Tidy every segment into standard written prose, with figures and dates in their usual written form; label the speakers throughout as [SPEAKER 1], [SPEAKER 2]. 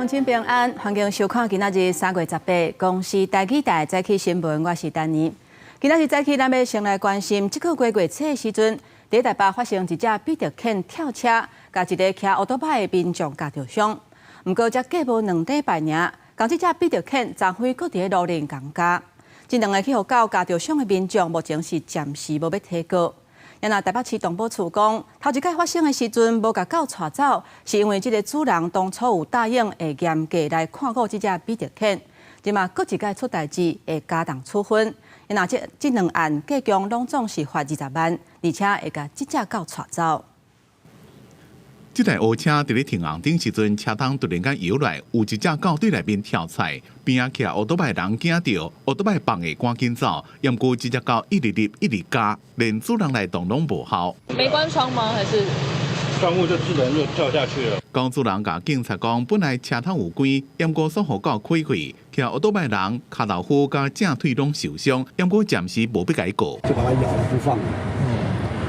[SPEAKER 1] 親平安，歡迎收看今仔日3月18公視台語台早起新聞，我是丹妮。今仔日早起，咱欲先來關心，這個月月初的時陣，佇台北發生一隻比特犬跳車，共一个騎烏托擺的民眾軋著傷。毋過才過無2禮拜爾，仝這隻比特犬昨昏閣佇路頂共咬。這兩个去予狗咬著傷的民眾，目前是暫時無欲提告。啊若台北市動保處講，頭一擺發生的時陣無共狗帶走，是因為這个主人當初有答應會嚴格來看顧這隻比特犬。這馬閣一擺出代誌，會加重處分。若這兩案計共攏總是罰20萬，而且會共這隻狗帶走。
[SPEAKER 2] 這台烏車佇咧停紅燈時陣，車窗突然間搖來，有一隻狗對內面跳出來，邊仔騎烏托擺人驚著，烏托擺放下趕緊走，毋過這隻狗一直入一直咬，連主人來擋攏無效。
[SPEAKER 3] 沒關窗嗎？還是
[SPEAKER 4] 窗戶就自然就跳下去了。
[SPEAKER 2] 狗主人共警察講，本來車窗有關，毋過煞予狗開開，騎烏托擺人跤頭趺佮正腿攏受傷，毋過暫時無欲共伊告。
[SPEAKER 5] 就把它咬了不放。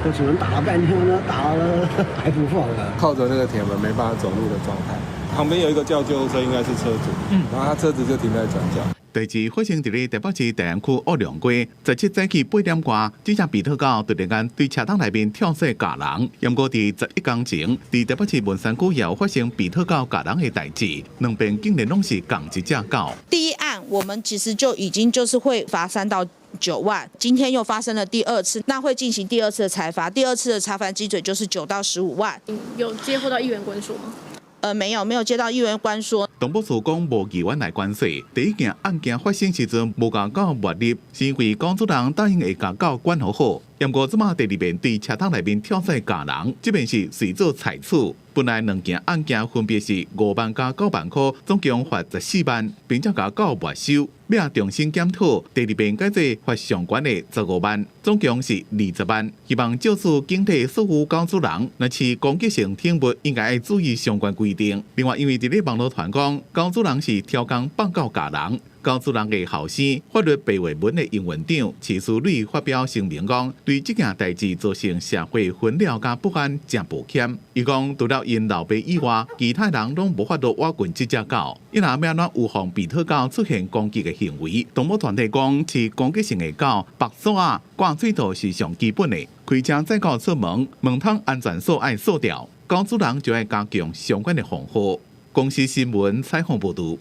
[SPEAKER 5] 我只能打了半天呢，打了還不放啊！
[SPEAKER 6] 靠着那個鐵門沒辦法走路的狀態，旁邊有一個叫救護車，應該是車主，然後他車子就停在轉角。
[SPEAKER 2] 代誌發生佇咧台北市大安區烏龍街，17早起8點外，這隻比特狗突然間對車窗內面跳出咬人。毋過佇11工前，佇台北市文山區也有發生比特狗咬人的代誌，兩邊竟然攏是仝一隻狗。
[SPEAKER 7] 第一案我們其實就已經就是會罰3到9萬，今天又發生了第二次，那會進行第二次的裁罰，第二次的裁罰基準就是9到15萬。
[SPEAKER 3] 有接獲到議員關說嗎？
[SPEAKER 7] 沒有，沒有接到議員關說。
[SPEAKER 2] 動保處講無議員來關說，第一件案件發生時陣無共狗沒入，是因為狗主人答應會共狗管好好。毋過這馬第二遍對車窗內面跳出來咬人，這邊是隨做採取。本來兩件案件分別是5萬佮9萬塊，總共罰14萬，並且共狗沒收。欲重新檢討，第二遍改做罰上懸的15萬，總共是20萬。希望藉此警惕所有狗主人，若飼攻擊性寵物，應該愛注意相關規定。另外，因為佇咧網路傳講，狗主人是刁工放狗咬人。狗主人的後生，法律白話文的營運長徐淑蕊發表聲明講，對這件代誌造成社會紛擾佮不安，誠抱歉。伊講，除了𪜶老爸以外，其他人攏無法度倚近這隻狗。伊若欲按怎預防比特狗出現攻擊的行為？動物團體講，飼攻擊性的狗，縛索仔、掛喙套是上基本的。開車載狗出門，門窗安全鎖愛鎖牢，狗主人就愛加強相關的防護。公視新聞採訪報導。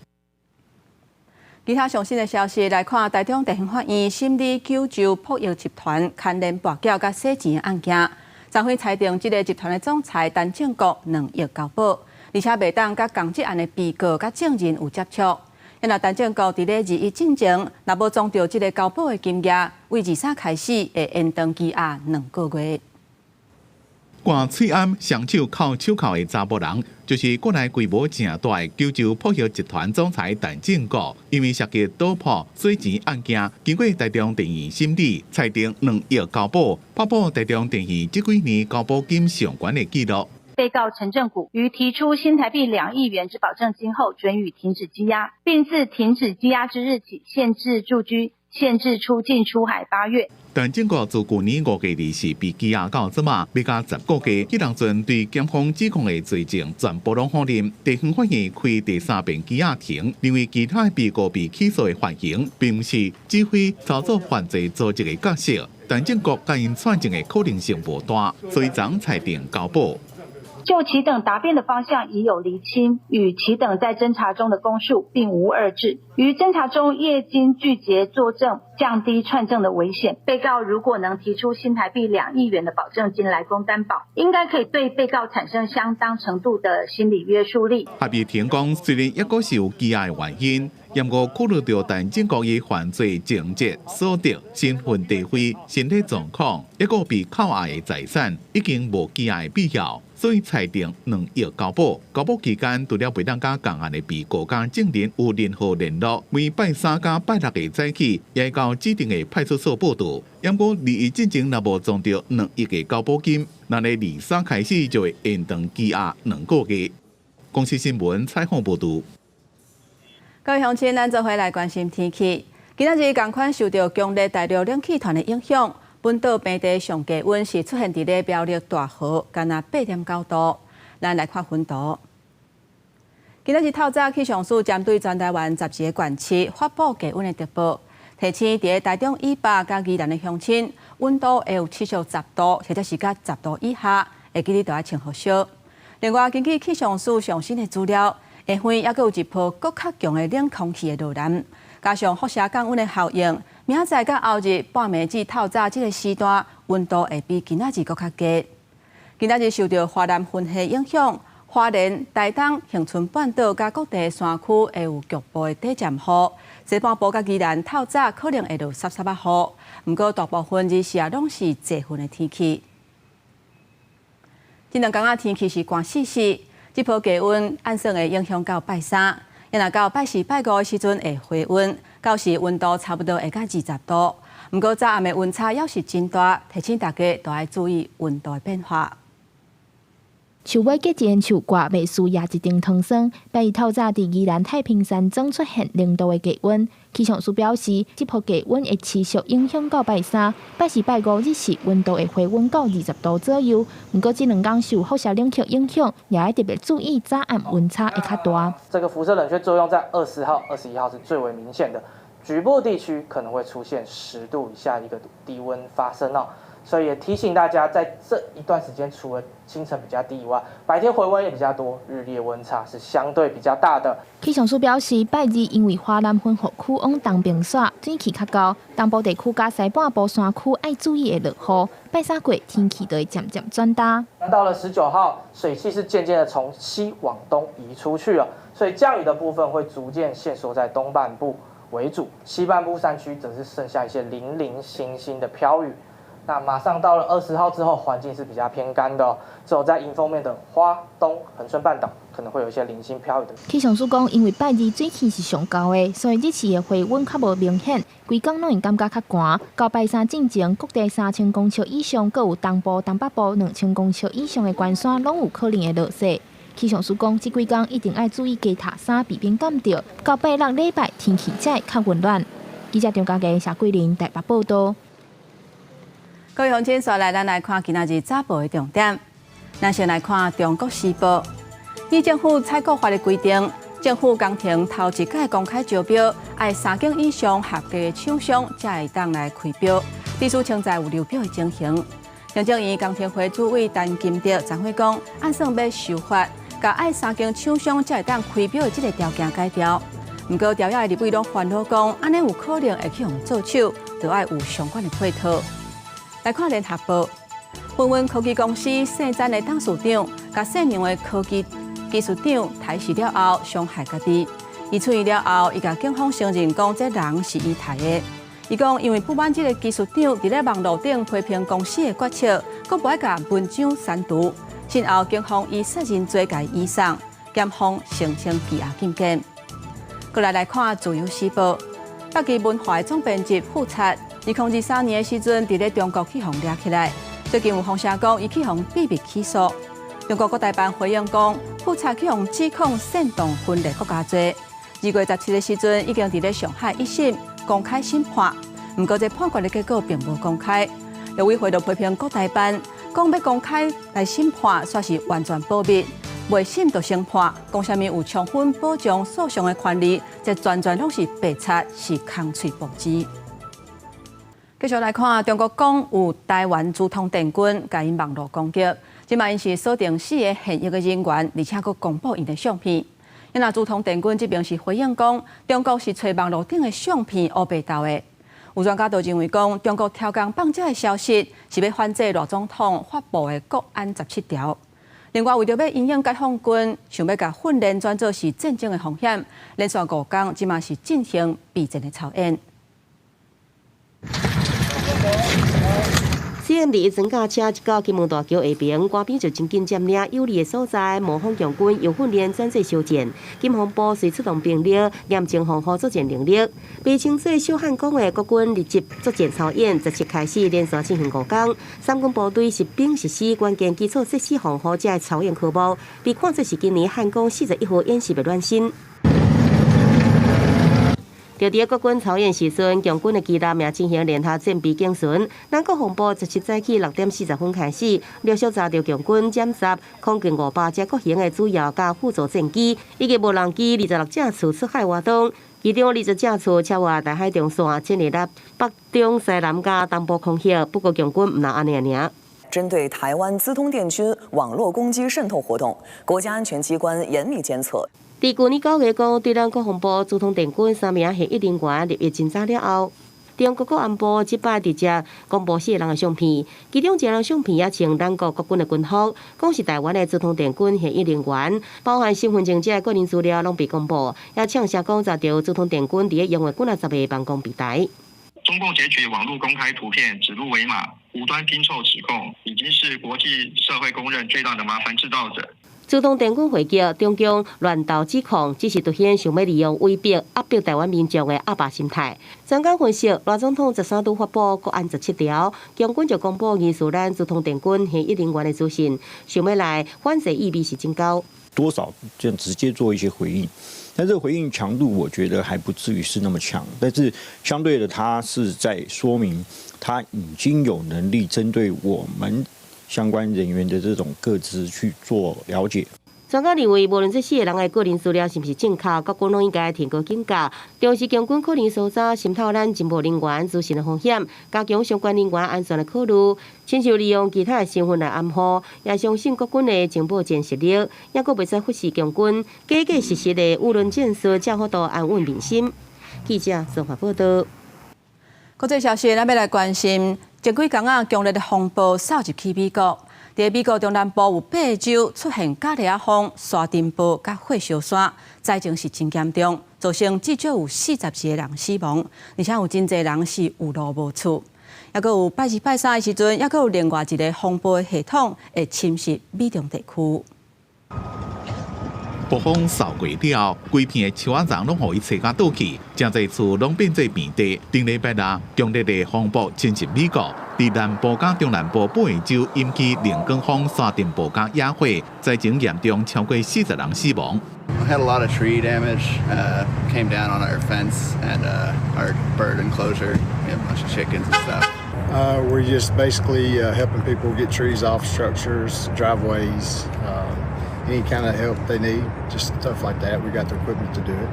[SPEAKER 1] 其他上新的消息來看，台中地方法院審理九州博弈集團牽連跋筊佮洗錢的案件，昨昏裁定這个集團的總裁陳正國2億交保，而且袂當佮仝這案的被告佮證人有接觸。若陳正國佇咧21進前，若無樁著這个交保的金額，對23開始會延長羈押2個月。
[SPEAKER 2] 掛喙罨雙手銬手銬的查埔人，就是國內規模誠大的九州博弈集團總裁陳正國，因為涉及賭博洗錢案件，經過台中地院審理，裁定2億交保，拍破台中地院這幾年交保金上懸的紀錄。
[SPEAKER 8] 被告陳正谷於提出新台幣2億元之保證金後，准予停止羈押，並自停止羈押之日起，限制住居、限制出境出海8月。
[SPEAKER 2] 陳正國自舊年5月24被羈押到這馬，欲加10個月，彼當陣對檢方指控的罪證全部攏否認。地方法院開第三遍羈押庭，認為其他被告被起訴的犯行，並毋是指揮操作犯罪組織的角色。陳正國共𪜶串證的可能性無大，所以昨裁定交保。
[SPEAKER 8] 就其等答辯的方向已有釐清，與其等在偵查中的供述並無二致。於偵查中業經具結作證，降低串證的危險。被告如果能提出新台幣2億元的保證金來供擔保，應該可以對被告產生相當程度的心理約束力。
[SPEAKER 2] 合議庭講，雖然猶閣是有羈押的原因，毋過考慮著陳正國伊犯罪情節、所得、身份地位、身體狀況，猶閣被扣押的財產，已經無羈押的必要。所以裁定2億交保，交保期間除了袂當佮仝案的被告佮證人有任何聯絡，每拜三佮拜六的早起，也到指定的派出所報到。毋過21進前若無樁著2億的交保金，那咧23開始就會延長羈押2個月。公視新聞採訪報導。
[SPEAKER 1] 各位鄉親，咱做伙來關心天氣。今仔日仝款受著強烈大陸冷氣團的影響，本島平地上低溫是出現佇咧苗栗大和，干焦8.9度。咱來看雲圖。今仔日透早氣象署針對全台灣12個縣市發布低溫的特報，提醒佇台中以北佮宜蘭的鄉親，溫度會有持續十度或者是佮十度以下，會記得著愛穿厚恤。另外，根據氣象署上新的資料，下昏猶閣有一波閣較強的冷空氣會落來，加上輻射降溫的效應，明仔載佮後日半暝至透早這個時段，溫度會比今仔日閣較低。今仔日受著華南雲系影響，花蓮、台東、恆春半島佮各地山區會有局部的短暫雨，西半部佮宜蘭透早可能會落濕濕仔雨。毋過大部分日時啊，攏是濟雲的天氣。這兩工仔天氣是寒死死，這波低溫按算會影響到拜三，若到拜四、拜五的時陣會回溫，到時溫度差不多會到20度。毋過早暗的溫差猶是真大，提醒大家都愛注意溫度的變化。
[SPEAKER 9] 樹尾結一根樹冠，袂輸壓一頂糖霜。拜二透早佇宜蘭太平山莊出現0度的低溫。氣象署表示，這波低溫會持續影響到拜三、拜四、拜五日時溫度會回溫到20度左右。毋過這兩工受輻射冷卻影響，也愛特別注意早暗溫差會較大。
[SPEAKER 10] 這個輻射冷卻作用在20號、21號是最為明顯的，局部地區可能會出現10度以下一個低溫發生哦。所以也提醒大家，在這一段時間，除了清晨比較低以外，白天回溫也比較多，日夜溫差是相對比較大的。
[SPEAKER 9] 氣象署表示，拜二因為華南雲雨區往東邊徙，水氣較高，東部地區佮西半部山區愛注意會落雨。拜三過天氣就會漸漸轉焦。
[SPEAKER 10] 那到了19號，水汽是漸漸的從西往東移出去了，所以降雨的部分會逐漸限縮在東半部為主，西半部山區則是剩下一些零零星星的飄雨。那馬上到了20號之後，環境是比較偏乾的，只有在迎風面的花東、恆春半島可能會有一些零星飄雨的。
[SPEAKER 9] 氣象署講，因為拜二水汽是上高的，所以日時的回溫較無明顯，規工攏會感覺較寒。到拜三進前，各地3000公尺以上，閣有東部、東北部2000公尺以上的懸山，攏有可能會落雪。氣象署講，這幾工一定愛注意加疊衫，避免感著。到拜六禮拜天氣才會較溫暖。記者張家傑、謝桂林台北報道。
[SPEAKER 1] 各位鄉親，紲來咱來看今仔日早報的重點。咱先來看《中國時報》，依政府採購法的規定，政府工程頭一擺公開招標，愛三間以上合格的廠商才會當來開標，必須存在有流標的情形。行政院工程會主委陳金德昨昏講，按算欲修法，共愛三間廠商才會當開標的這个條件改掉。毋過朝野的立委攏煩惱講，按呢有可能會去予做手，著愛有相關的配套。來看聯合報，芬芬科技公司姓詹的董事長，共姓楊的科技技術長刣死了後，傷害家己。伊出院了後，伊共警方承認講，這人是伊刣的。伊講，因為不滿這个技術長佇咧網路頂批評公司的決策，閣無愛共文章刪除。信後警方以殺人罪共伊移送，檢方申請羈押禁見。閣來來看《自由時報》，百奇文化的總編輯傅察，2023年的時陣，佇咧中國去予掠起來。最近有風聲講，伊去予秘密起訴。中國國台辦回應講，傅察去予指控煽動分裂國家罪。2月17的時陣，已經佇咧上海一審公開審判，毋過這判決的結果並無公開。陸委會就批評國台辦，講欲公開來審判，煞是完全保密，未審就先判，講啥物有充分保障訴訟的權利，這全全攏是白賊，是空喙布子。繼續來看，中國講有台灣中統電軍共𪜶網路攻擊，這擺𪜶是鎖定四个現役的人員，而且閣公布𪜶的相片。若中統電軍這邊是回應講，中國是揣網路頂的相片烏白鬥的。有專家就認為講，中國挑工放這个消息是欲反制賴總統發布的國安十七條。另外，為著欲因應解放軍想欲共訓練轉做是戰爭的風險，連續5工這馬是進行備戰的操演。
[SPEAKER 11] CM21裝甲車一到金門大橋下爿，官兵就真緊佔領有利的所在，模仿共軍由訓練轉做實戰。金防部隨出動兵力，嚴正防護作戰能力。被稱做小漢光的國軍立即作戰操演，17開始連續進行5工。三軍部隊實兵實施關鍵基礎設施防護這个操演科目，被看作是今年漢光41號演習的暖身。就佇國軍操演時陣，共軍的機艦也進行聯合戰備警巡。咱國防部17早起6點40分開始，陸續查著共軍殲十、空軍500隻各型的主要佮輔助戰機，以及無人機26架次出海活動。其中20架次超越台海中線，進入了北中西南佮東部空域。不過共軍毋但按呢爾。
[SPEAKER 12] 針對台灣資通電軍網絡攻擊滲透活動，國家安全機關嚴密監測。
[SPEAKER 11] 佇舊年9月講，對咱國防部資通電軍三名現役人員入獄偵查了後，中國國安部這擺直接公布四個人的相片，其中一個人相片也穿咱國國軍的軍服，講是台灣的資通電軍現役人員，包含身份證這個個人資料攏被公布，也嗆聲講查著資通電軍佇咧用的幾若十个辦公平台。
[SPEAKER 13] 中共截取網絡公開圖片，指鹿為馬，無端拼湊指控，已經是國際社會公認最大的麻煩製造者。
[SPEAKER 11] 資通電軍回擊中共亂投指控，只是凸顯想欲利用威逼壓迫台灣民眾的鴨霸心態。專家分析，賴總統十三拄發布國安17條，共軍就公布疑似咱資通電軍現役人員的資訊，想欲來反制意味是真高。
[SPEAKER 14] 多少就直接做一些回應，但這個回應強度，我覺得還不至於是那麼強。但是相對的，他是在說明他已經有能力針對我們相關人員的這種個資去做了解。
[SPEAKER 11] 專家認為，無論這四個人的個人資料是毋是正確，國軍攏應該提高警覺，重視共軍可能搜查滲透咱情報人員資訊的風險，加強相關人員安全的考慮，親像利用其他的身份來掩護，也相信國軍的情報戰實力，抑閣袂使忽視共軍假假實實的輿論戰術，才有法度安穩民心。記者綜合報道。
[SPEAKER 1] 國際消息，咱欲來關心，前幾工仔，強烈的風暴掃入去美國。佇美國中南部有八州出現咖喱仔風、沙塵暴佮火燒山，災情是真嚴重，造成至少有42個人死亡，而且有真濟人是有路無厝。抑閣有拜二拜三的時陣，抑閣有另外一個風暴的系統會侵襲美中地區。
[SPEAKER 2] 暴風掃過了後，規片的樹仔叢攏予伊吹甲倒去，誠濟厝攏變做平地。頂禮拜六，強烈的風暴侵襲美國，佇南部佮中南部八個州引起龍捲風、沙塵暴佮野火，災情嚴重，超過40人死亡。
[SPEAKER 15] We had a lot of tree damage, came down on our fence and our bird enclosure. We have a bunch of chickens and stuff.
[SPEAKER 16] We're just basically helping people get trees off structures, driveways, any kind of help they need, just stuff like that. We got the equipment to do it.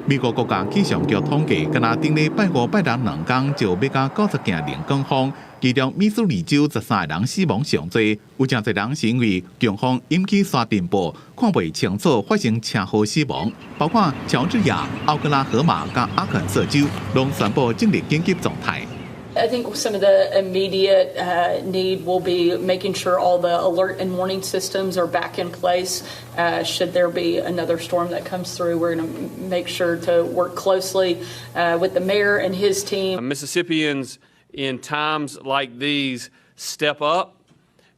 [SPEAKER 2] 美國國家氣象局統計，干焦頂禮拜五、拜六兩工就欲甲90件龍捲風，其中密蘇里州13個人死亡上濟，有誠濟人是因為強風引起沙塵暴，看袂清楚，發生車禍死亡。包括喬治亞、奧克拉荷馬佮阿肯色州，攏宣布進入緊急狀態。
[SPEAKER 3] I think some of the immediate need will be making sure all the alert and warning systems are back in place. Should there be another storm that comes through, we're going to make sure to work closely with the mayor and his team.
[SPEAKER 17] Mississippians in times like these step up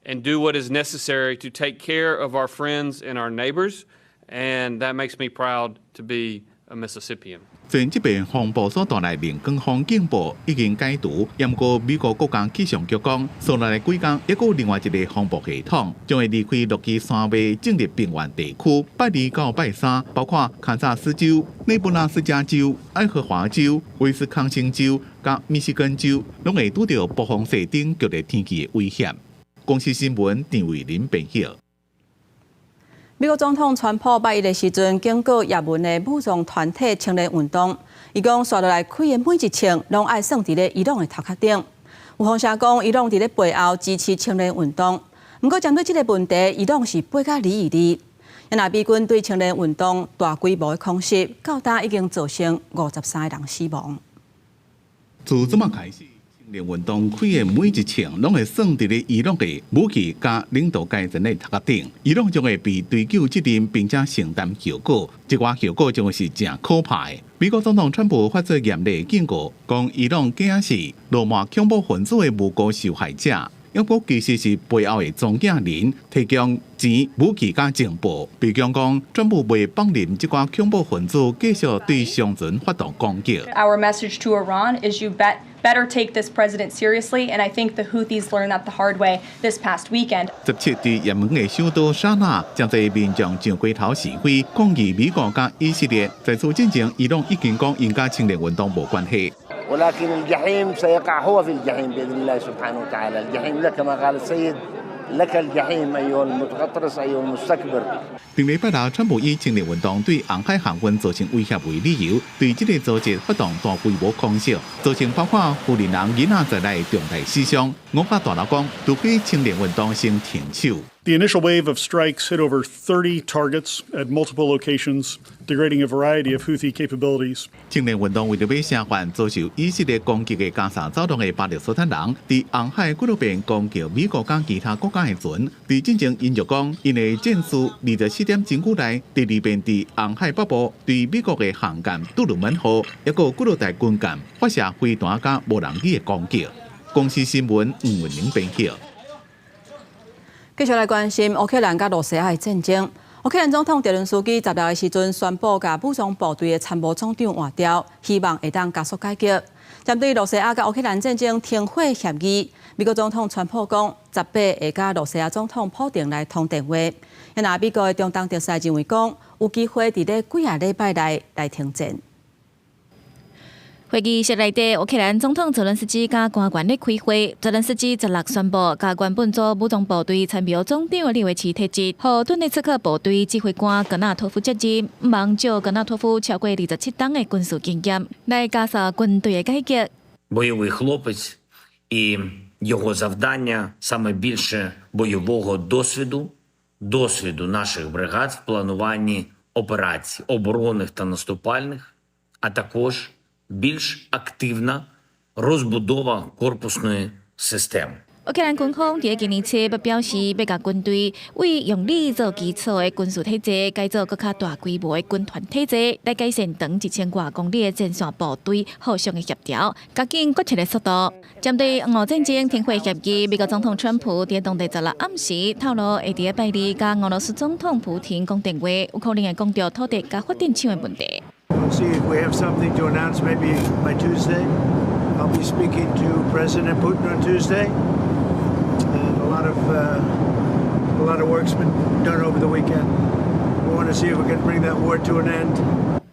[SPEAKER 17] and do what is necessary to take care of our friends and our neighbors, and that makes me proud to be a Mississippian.
[SPEAKER 2] 雖然這遍風暴所帶來龍捲風警報已經解除，毋過美國國家氣象局講，紲落來幾工，抑閣有另外一個風暴系統將會離開落基山脈，進入平原地區。拜二到拜三，包括堪薩斯州、內布拉斯加州、愛荷華州、威斯康星州佮密西根州，攏會拄著暴風雪等劇烈天氣的危險。公視新聞陳慧琳編譯。
[SPEAKER 1] 美國總統川普拜一的時陣，警告也門的武裝團體青年運動，伊講紲落來開的每一槍，攏愛算佇咧伊朗的頭殼頂。有風聲講，伊朗佇咧背後支持青年運動。毋過針對這個問題，伊朗是掰甲離離離。若美軍對青年運動大規模的空襲，到今已經造成53個人死亡。
[SPEAKER 2] 自這擺開始，青年運動開的每一槍，攏會算佇咧伊朗的武器佮領導階層的頭殼頂。伊朗將會被追究責任，並且承擔後果。這寡後果將會是誠可怕的。美國總統川普發出嚴厲警告，講伊朗假是羅馬恐怖分子的無辜受害者，抑閣其實是背後的中間人，提供錢、武器佮情報。白宮講，川普袂放任這寡恐怖分子繼續對鄉村發動攻擊。
[SPEAKER 18] Our message to Iran is you bet Better take this president seriously, and I think the Houthis learned that the hard way this past weekend.
[SPEAKER 2] 17佇也門的首都沙那，誠濟民眾上街頭示威，抗議美國佮以色列。在此進前，伊朗已經講𪜶佮青年運動無關係。
[SPEAKER 19] ولكن الجحيم سيقع هو في الجحيم بإذن الله سبحانه وتعالى الجحيم لك كما قال السيد لك الجحيم أيها المتغطرس أيها المستكبر。
[SPEAKER 2] 頂禮拜六，川普以青年運動對紅海航運造成威脅為理由，對這個組織發動大規模空襲，造成包括婦人人囡仔在內重大死傷。五角大樓講，除非青年運動先停手。
[SPEAKER 20] The initial wave of strikes hit over 30 targets at multiple locations, degrading a variety of Houthi capabilities.
[SPEAKER 2] 青年運動為著欲聲援遭受以色列攻擊的加沙走廊的巴勒斯坦人，佇紅海幾落遍攻擊美國佮其他國家的船。佇進前，𪜶就講，𪜶的戰士24點鐘久內，第二遍佇紅海北部對美國的航艦杜魯門號，抑閣幾落台軍艦發射飛彈佮無人機的攻擊。公視新聞吳文玲編輯。
[SPEAKER 1] 繼續來關心烏克蘭佮羅西亞的戰爭。烏克蘭總統澤倫斯基16的時陣宣布，共武裝部隊的參謀總長換掉，希望會當加速改革。針對羅西亞佮烏克蘭戰爭停火協議，美國總統川普講，18會佮羅西亞總統普丁來通電話。若美國的中東特使認為講，有機會佇咧幾仔禮拜內來停戰。
[SPEAKER 21] 會議室內底，烏克蘭總統澤倫斯基佮官員咧開會。澤倫斯基十六宣布，共原本做武裝部隊參謀總長的李維奇撤職，予頓涅茨克部隊指揮官格納托夫接任，望借格納托夫超過27冬的軍事經驗，來加速軍隊的改革。
[SPEAKER 22] Бойовий хлопець і його завдання саме більше бойового досвіду, досвіду наших бригад в плануванні операцій, оборонних та наступальних, а також більш активна розбудова корпусної системи.
[SPEAKER 21] 烏克蘭軍方佇今年七月表示，欲共軍隊為用理做基礎的軍事體制，改造閣較大規模的軍團體制，來改善長1000外公里的前線部隊互相的協調，加緊決策的速度。針對俄烏戰爭停火協議，美國總統川普佇當地十六暗時透露，會佇拜二佮俄羅斯總統普廷講電話，有可能會講著土地佮發電廠的問題。
[SPEAKER 23] We'll see if we have something to announce maybe by Tuesday. I'll be speaking to President Putin on Tuesday. And a lot of work's been done over the weekend. We want to see if we can bring that war to an end.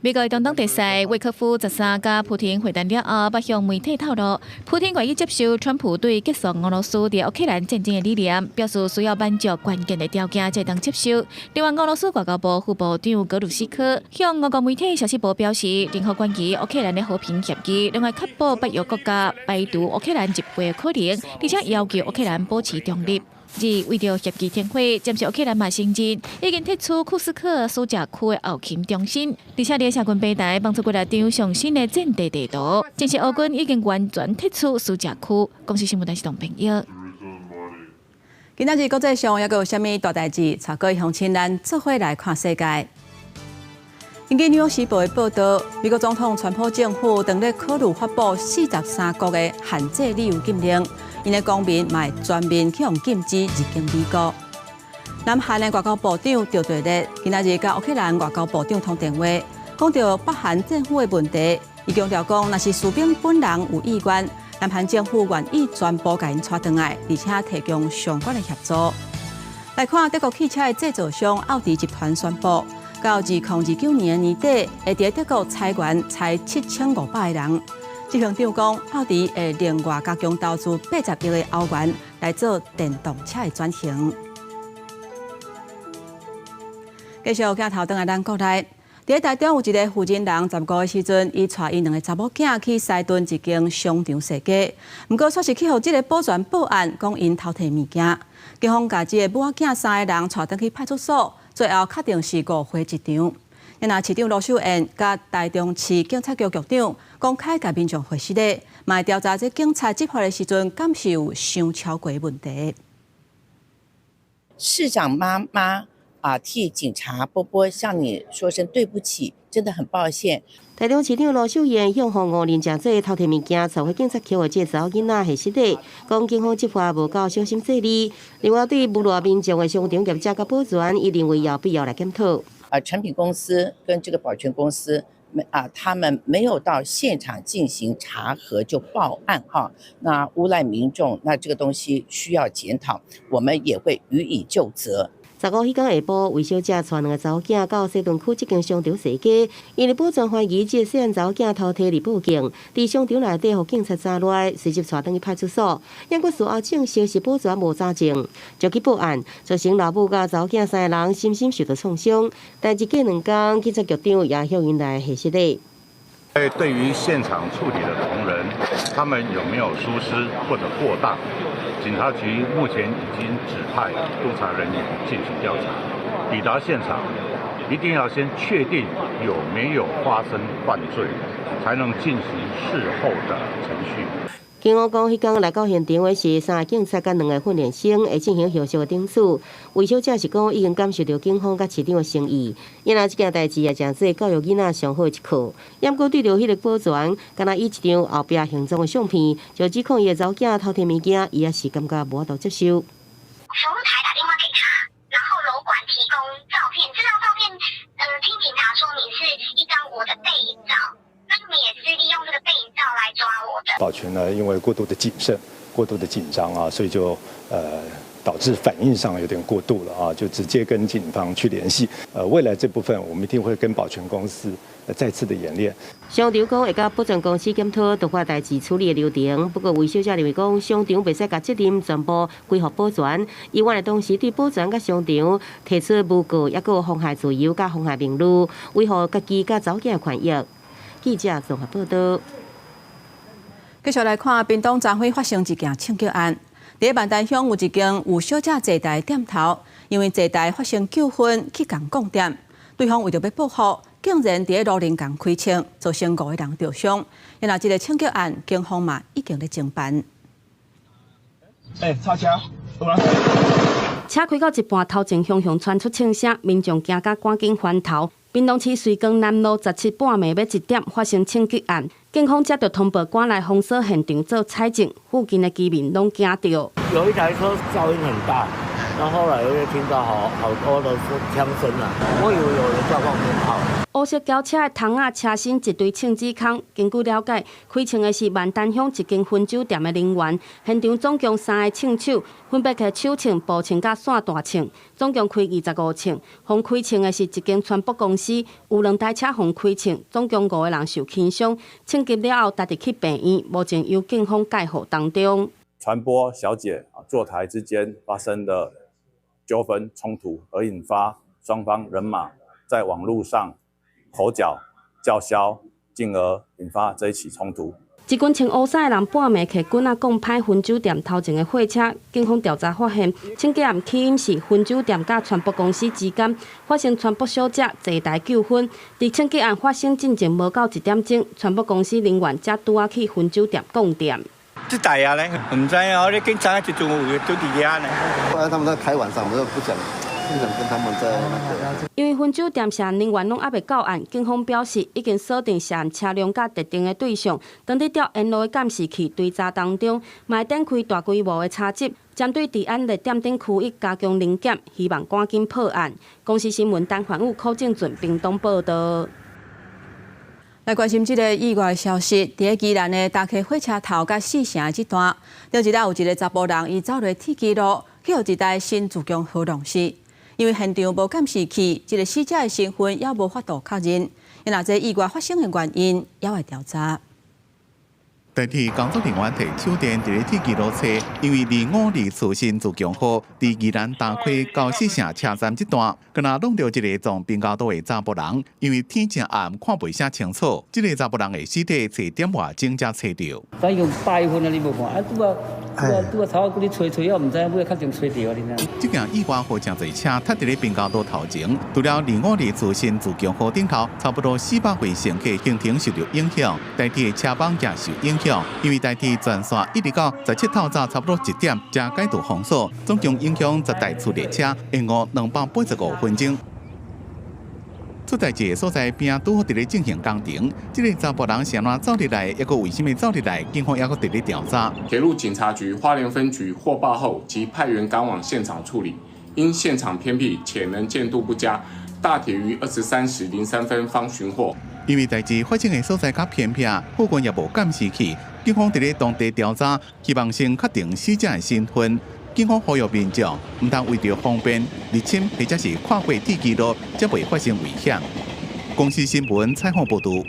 [SPEAKER 21] 美國中東特使威克夫13佮普廷會談了後，捌向媒體透露，普廷願意接受川普對結束俄羅斯佇烏克蘭戰爭的理念，表示需要滿足關鍵的條件才當接受。另外，俄羅斯外交部副部長格魯斯科向俄國媒體消息部表示，任何關於烏克蘭的和平協議，攏愛確保北約國家排除烏克蘭入會的可能，而且要求烏克蘭保持中立。而為著協議停火，暫時烏克蘭嘛承認已經撤出庫斯克蘇賈區的後勤中心，而且佇社群平台放出幾若張上新的戰地地圖，證實俄軍已經完全撤出蘇賈區。公視新聞台是董朋友。
[SPEAKER 1] 今仔日國際上猶閣有啥物大代誌？帶各位鄉親咱做伙來看世界。根據《紐約時報》的報道，美國總統川普政府正咧考慮發布43國的限制旅遊禁令，𪜶的公民嘛會全面去予禁止入境美國。南韓的外交部長趙立堅今仔日佮烏克蘭外交部長通電話，講著北韓政府的問題。伊強調講，若是士兵本人有意願，南韓政府願意全部共𪜶帶轉來，而且提供相關的協助。來看德國汽車的製造商奧迪集團宣布，到2029年年底，會佇德國裁員裁7500個人。執行長講，奧迪會另外加強投資80億的歐元來做電動車的轉型。繼續鏡頭轉來咱國內，佇台中有一个婦人人，15的時陣，伊帶伊兩个查某囝去西屯一間商場踅街，毋過卻是去予這个保全報案，講𪜶偷提物件。警方共這个母仔囝三个人帶轉去派出所，最後確定是誤會一場。若市長盧秀燕佮台中市警察局局長公開共民眾回失禮，嘛會調查這警察執法的時陣，敢是有傷超過問題。
[SPEAKER 24] 市長媽媽啊，替警察波波向你說聲對不起，真的很抱歉。
[SPEAKER 11] 台中市長盧秀燕向予誤認成做偷提物件，帶回警察局的這查某囡仔解釋禮，講警方執法無夠小心細膩。另外，對侮辱民眾的商場業者佮保全，伊認為有必要來檢討。
[SPEAKER 24] 啊，誠品公司跟這個保全公司啊，他們沒有到現場進行查核就報案哈，那誣賴民眾，那這個東西需要檢討，我們也會予以究責。
[SPEAKER 11] 15彼工下晡，魏小姐帶兩个查某囝到西屯區這間商場踅街，因為保全懷疑這个細漢查某囝偷提來報警，佇商場內底予警察查來，隨即帶轉去派出所。毋過事後證實是保全無查證，就去報案，造成老母佮查某囝三个人身心受到創傷。但是過兩工，警察局長也向𪜶來解釋咧。
[SPEAKER 4] 對於現場處理的同仁，他們有沒有疏失或者過當？警察局目前已經指派督察人員進行調查。抵達現場，一定要先確定有沒有發生犯罪，才能進行事後的程序。
[SPEAKER 11] 警方講，彼工來到現場的是三个警察佮兩个訓練生，會進行後續的偵處。魏小姐是講已經感受著警方佮市長的誠意，因為這件代誌也誠做教育囡仔上好的一課。毋過對著彼个保全，敢若以一張後壁行蹤的相片，就指控伊的查某囝偷提物件，伊也是感覺無法度接受。
[SPEAKER 5] 服務台打電話給他，然後樓管提供照片，這張照片，聽警察說明是一張我的背影照。他們也是利用這個背影照來抓我的。
[SPEAKER 6] 保全呢，因為過度的謹慎、過度的緊張啊，所以就導致反應上有點過度了啊，就直接跟警方去聯繫。未來這部分我們一定會跟保全公司再次的演練。
[SPEAKER 11] 商場講會佮保全公司檢討突發代誌處理的流程，不過魏小姐認為講，商場袂使共責任全部歸予保全。伊原來當時對保全佮商場提出誣告，抑閣有妨害自由佮妨害名譽，維護家己佮查某囝的權益。記者綜合報道。
[SPEAKER 1] 繼續來看，屏東昨昏發生一件槍擊案。佇萬丹鄉有一間有小姐坐台的店頭，因為坐台發生糾紛，去共摃店，對方為著欲報復，竟然佇路頂共開槍，造成五个人著傷。然後這个槍擊案，警方嘛已經咧偵辦。
[SPEAKER 7] 欸，叉車，有人。
[SPEAKER 25] 車開到一半，頭前雄雄傳出槍聲，民眾驚甲趕緊翻頭。屏東市瑞光南路17半暝欲1點發生槍擊案，警方接著通報，趕來封鎖現場做採證，附近的居民攏驚著。
[SPEAKER 26] 有一台車噪音很大，然後後來又聽到好好多的槍聲啊，我以為有人在放鞭炮。
[SPEAKER 25] 烏色轎車的窗仔車身一堆槍支空。根據了解，開槍的是萬丹鄉一間薰酒店的人員。現場總共三个槍手，分別提手槍、步槍佮散彈槍，總共開25槍。予開槍的是一間船舶公司，有兩台車予開槍，總共五个人受輕傷。槍擊了後，帶去病院，目前由警方介護當中。
[SPEAKER 27] 傳播小姐啊，坐台之間發生的糾紛衝突，而引發雙方人馬在網路上口角叫囂，進而引發這一起衝突。
[SPEAKER 25] 一群穿烏衫的人半暝提棍仔摃歹薰酒店頭前的貨車，警方調查發現，槍擊案起因是薰酒店佮船舶公司之間發生船舶小姐坐台糾紛。佇槍擊案發生進前無夠1點鐘，船舶公司人員才拄仔去薰酒店摃店。
[SPEAKER 28] 這代啊咧，毋知哦，你警察這陣有都佇遐呢。
[SPEAKER 29] 後來他們在開晚上，我就不想。不想跟他們在那個。
[SPEAKER 25] 因為薰酒店涉案人員攏猶未到案，警方表示已經鎖定涉案車輛佮特定的對象，當佇調沿路的監視器追查當中，嘛會展開大規模的查緝，針對治安熱點等區域加強臨檢，希望趕緊破案。公視新聞陳凡武、柯正俊屏東報導。
[SPEAKER 1] 來關心這个意外消息，佇咧宜蘭的大溪火車頭佮四城這段，頂一日有一个查埔人，伊走佇鐵支路，去予一台新自強號撞死。因為現場無監視器，這个死者的身份猶無法度確認。若這意外發生的原因，猶會調查。
[SPEAKER 2] 台鐵工作人員提手電佇咧鐵支路揣，因為2524新自強號佇宜蘭大溪到四城車站這段，敢若挵著一个從平交道的查埔人，因為天真暗，看袂啥清楚。這个查埔人的屍體揣點外鐘才揣著。
[SPEAKER 30] 反正百分啊，你無看啊，拄啊拄啊拄啊，頭仔閣咧揣揣，我毋知影尾較正揣著啊，你知？
[SPEAKER 2] 這件意外予誠濟車塞佇咧平交道頭前，除了2524新自強號頂頭，差不多400位乘客行程受著影響，台鐵車網也受影響。因為台鐵全線一直到17透早差不多1點才解除封鎖，總共影響10台次列車，延誤285分鐘。出代誌的所在邊拄好佇咧進行工程，這个查埔人是按怎走入來，抑閣為啥物走入來？警方猶閣佇咧調查。
[SPEAKER 31] 鐵路警察局花蓮分局獲報後，即派員趕往現場處理。因現場偏僻且能見度不佳，大鐵於23時03分方尋獲。
[SPEAKER 2] 因為代誌發生的所在較偏僻，附近也無監視器。警方佇咧當地調查，希望先確定死者的身份。警方呼籲民眾毋通為著方便入侵或者是跨過鐵枝路，才袂發生危險。公視新聞採訪報導。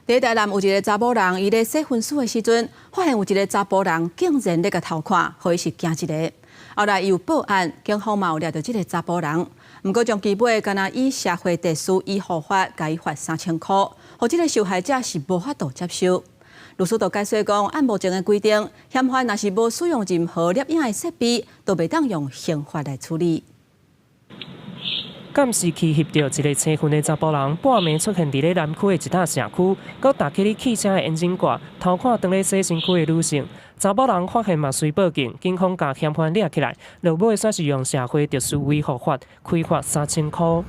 [SPEAKER 1] 佇台南有一个查某人，伊咧洗身軀的時陣，發現有一个查埔人竟然咧共偷看，予伊是驚一个。後來伊有報案，警方嘛有掠著這个查埔人。毋過將其尾敢若以社會特殊醫護法，共伊罰3000箍，予這个受害者是無法度接受。律師就解釋講，按目前的規定，嫌犯若是無使用任何攝影的設備，都袂當用刑法來處理。
[SPEAKER 3] 監視器翕著一个青雲的查埔人，半暝出現佇咧南區的一搭社區，閣打起咧汽車的引擎蓋，偷看當咧洗身軀的女性。查某人發現嘛，隨報警，警方共嫌犯掠起來，落尾煞是用社會特殊維護法開罰3000箍。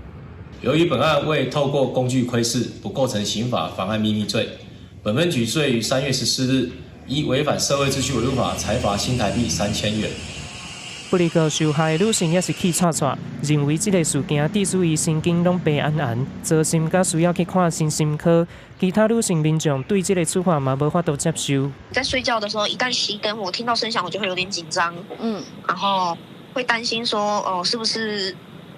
[SPEAKER 8] 由於本案未透過工具窺視，不構成刑法妨礙秘密罪，本分局遂於3月14日依違反社會秩序維護法，裁罰新台幣3000元。
[SPEAKER 3] 不過受害女性也是氣掣掣，認為這个事件致使伊神經攏白絚絚，糟心佮需要去看身心科。其他女性民眾對這个處罰嘛無法度接受。
[SPEAKER 9] 在睡覺的時候，一旦熄燈，我聽到聲響，我就會有點緊張，然後會擔心說，哦，是不是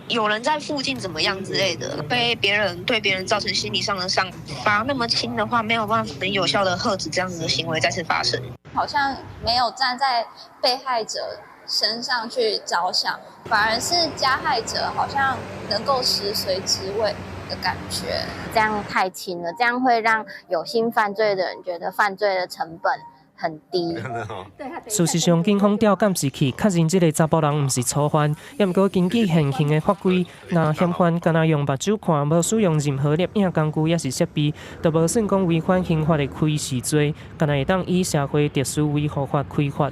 [SPEAKER 9] 有人在附近怎麼樣之類的，被別人對別人造成心理上的傷。罰那麼輕的話，沒有辦法很有效的遏止這樣子的行為再次發生。
[SPEAKER 10] 好像沒有站在被害者身上去着想，反而是加害者好像能夠食髓知味的感覺。
[SPEAKER 12] 這樣太輕了，這樣會讓有心犯罪的人覺得犯罪的成本很低。
[SPEAKER 3] 事實上，警方調監視器確認這个查埔人毋是初犯，也毋過根據現行的法規，若嫌犯干焦用目睭看，無使用任何攝影工具抑是設備，就無算講違反刑法的窺視罪，干焦會當以社會特殊維護法開罰。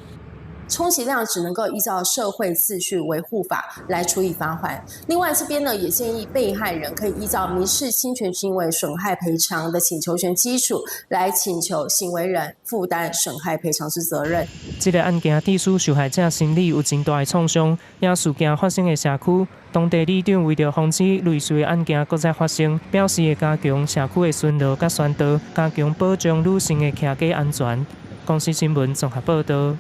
[SPEAKER 13] 充其量只能夠依照社會秩序維護法來處以罰鍰。另外，這邊呢也建議被害人可以依照民事侵權行為損害賠償的請求權基礎來請求行為人負擔損害賠償之責任。
[SPEAKER 3] 這个案件致使受害者心理有真大的創傷，也事件發生的社區，當地里長為著防止類似的案件閣再發生，表示會加強社區的巡邏佮宣導，加強保障女性的徛家安全。公視新聞綜合報導。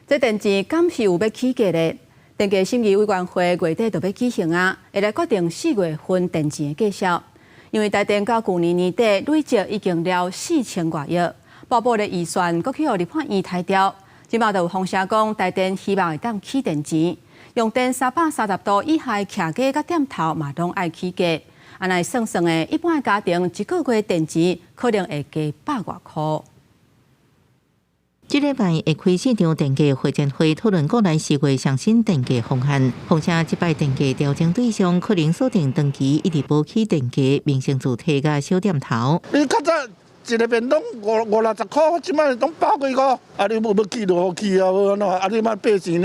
[SPEAKER 1] 這電錢敢是有欲起價咧？電價審議委員會月底就欲舉行啊，會來決定4月份電錢的價數。因為台電到舊年年底累積已經了4000外億，報補的預算閣去予立法院刣掉。這馬就有風聲講，台電希望會當起電錢，用電330度以下的徛家佮店頭嘛攏愛起價。按呢算算的，一般的家庭一個月電錢可能會加100外箍。
[SPEAKER 14] 這禮拜會開市場電價會前會討論國內4月上新電價方案，況且這擺電價調整對象可能鎖定長期一直無起電價民生住宅佮小店頭。
[SPEAKER 7] 你較早一个便當五五六十箍，這擺攏百幾箍，啊你無欲起就予起啊，無按怎？啊你莫百姓，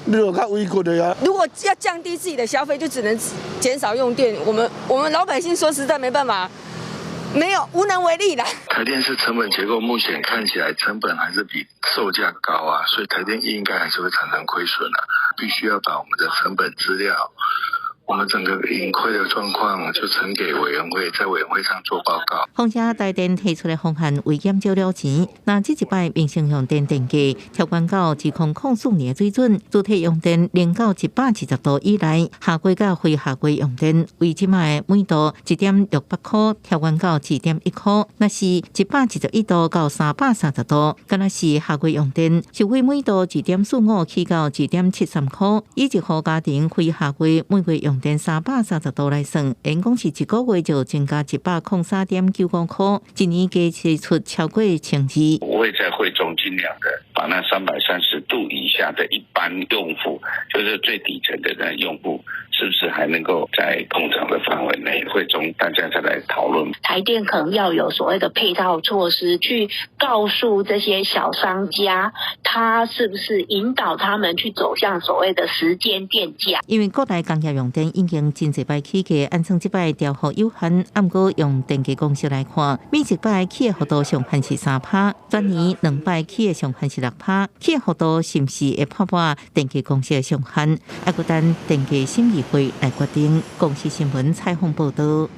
[SPEAKER 7] 你就較委屈的啊。
[SPEAKER 15] 如果要降低自己的消費，就只能減少用電。我們老百姓說實在沒辦法。沒有，無能為力啦。
[SPEAKER 16] 台電是成本結構，目前看起來成本還是比售價高啊，所以台電應該還是會產生虧損啊。必須要把我們的成本資料，我們整個盈虧的狀況就呈給委員會，在委員會上做報告。
[SPEAKER 14] 況且台電提出的方案為減少了錢，若這一擺民生用電電價調懸到2004年的水準，主體用電零到120度以內，夏季佮非夏季用電為這擺的每度1.68箍調懸到2.1箍，若是121度到330度，敢若是夏季用電，收費每度2.45起到2.73箍，以一戶家庭非夏季每月用電330度來算，等於講是一個月就增加103.95箍，一年加支出超過1200。
[SPEAKER 16] 我會在會中盡量的把那330度以下的一般用戶，就是最底層的那用戶，是不是還能夠在控場的範圍內？會中大家再來討論。
[SPEAKER 17] 台電可能要有所謂的配套措施，去告訴這些小商家，他是不是引導他們去走向所謂的時間電價？
[SPEAKER 14] 因為國內工業用電已經真濟擺起價，按算這擺調幅有限，毋過用電價公式來看，每一擺起的幅度上限是3趴，全年兩擺起的上限是6趴，起的幅度是毋是會破破電價公式的上限？猶閣等電價審議會來決定。公視新聞採訪報導。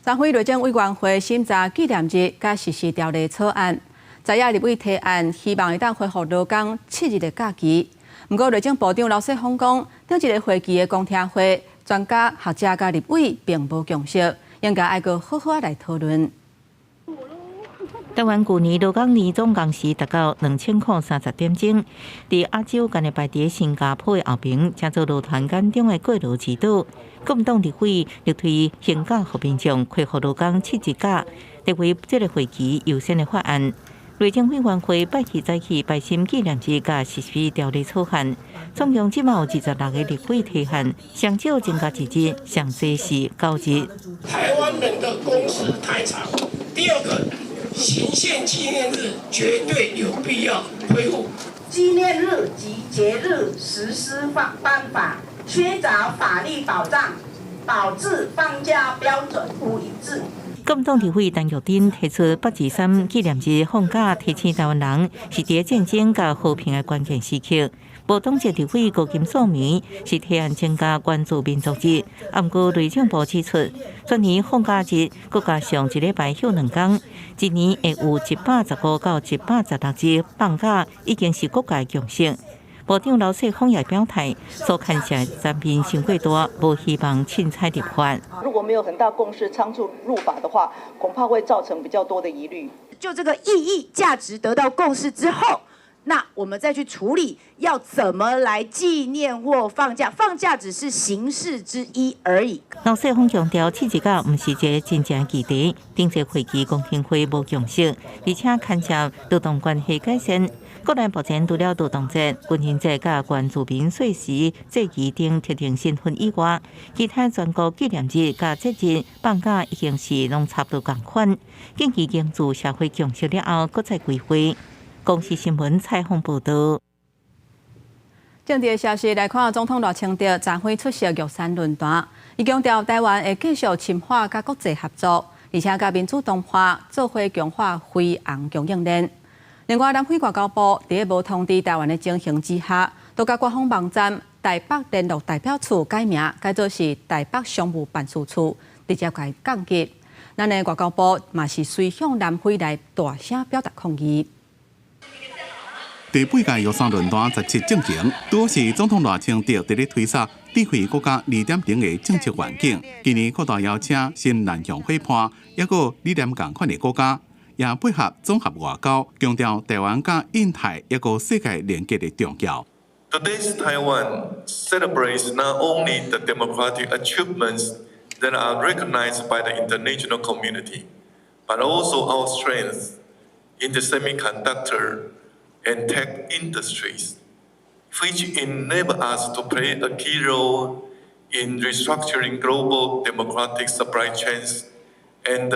[SPEAKER 1] 昨昏內政委員會審查紀念日佮實施條例草案，在野立委提案，希望會當恢復勞工7日的假期。毋過內政部長劉世鋒講，頂一个會期的公聽會，專家學者佮立委並無共識，應該愛閣好好來討論。
[SPEAKER 14] 台灣舊年勞工年總工時達到2030點鐘，佇亞洲干焦排佇新加坡的後爿，成做勞團眼中的過勞之島。國民黨立委力推刑假予民眾恢復勞工7日假，列為這个會期優先的法案。內政委員會拜四早起排審紀念日佮實施條例草案，總共這馬有26个立委提案，上少增加一日，上濟是9日。
[SPEAKER 4] 台灣人的工時太長。第二個，行憲紀念日絕對有必要恢復。
[SPEAKER 5] 紀念日及節日實施辦法缺少法律保障，導致放假標準不一致。
[SPEAKER 14] 國民黨立委陳玉珍提出8.23紀念日放假，提醒台灣人是佇戰爭佮和平的關鍵時刻。無黨籍立委高金素梅是提案增加原住民族日，毋過內政部指出，全年放假日閣加上一禮拜休2工，一年會有115到116日放假，已經是國家共識。部長劉世鋒也表態，所牽涉層面傷過大，無希望凊彩立法。
[SPEAKER 6] 如果沒有很大共識，倉促入法的話，恐怕會造成比較多的疑慮。
[SPEAKER 11] 就這個意義價值得到共識之後，那我們再去處理要怎麼來紀念或放假，放假只是形式之一而已。
[SPEAKER 14] 劉世鋒強調，7日假毋是一个真正議題，頂次會期公聽會無共識，而且牽涉勞動關係改善。國內目前除了勞動節、軍人節佮原住民歲時祭儀等特定身份以外，其他全國紀念日佮節日放假已經是攏差不多仝款。建議凝聚社會共識了後，閣再規劃。公視新聞採訪報導。
[SPEAKER 1] 政治的消息來看，總統賴清德昨昏出席玉山論壇，伊強調台灣會繼續深化佮國際合作，而且佮民主對話做伙強化飛航供應鏈。另外，南非外交部佇無通知台灣的情形之下，都共官方網站台北聯絡代表處改名，改做是台北商務辦事處，直接共降級。咱的外交部嘛是隨向南非來大聲表達抗議。
[SPEAKER 2] 第八屆玉山論壇17進行，拄是總統賴清德佇咧推捒智慧國家2.0的政策願景。今年擴大邀請新南向伙伴，抑閣理念仝款的國家，也配合綜合外交，強調台灣佮印太抑閣世界連結的重要。
[SPEAKER 18] Today's Taiwan celebrates not only the democratic achievements that are recognized by the international community, but also our strength in the semiconductor and tech industries, which enable us to play a key role in restructuring global democratic supply chains and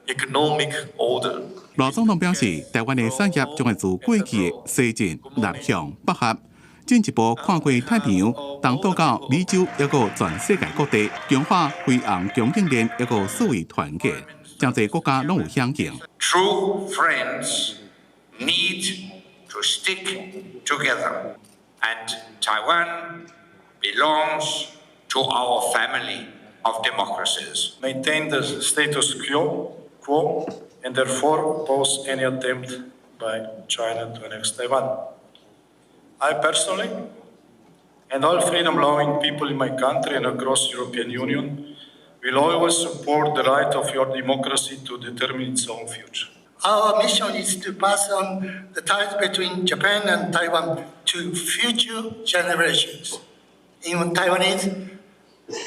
[SPEAKER 18] economic order.
[SPEAKER 2] 賴總統表示，台灣的產業將會自過去的西進、南向、北合，進一步跨過太平洋，東渡到美洲，抑閣全世界各地，強化飛航供應鏈，抑閣數位團結，誠濟國家攏有響應。
[SPEAKER 19] True friends need to stick together, and Taiwan belongs to our family of democracies.
[SPEAKER 20] Maintain the status quo and therefore oppose any attempt by China to annex Taiwan. I personally and all freedom-loving people in my country and across the European Union will always support the right of your democracy to determine its own future.
[SPEAKER 21] Our mission is to pass on the ties between Japan and Taiwan to future generations. In Taiwanese,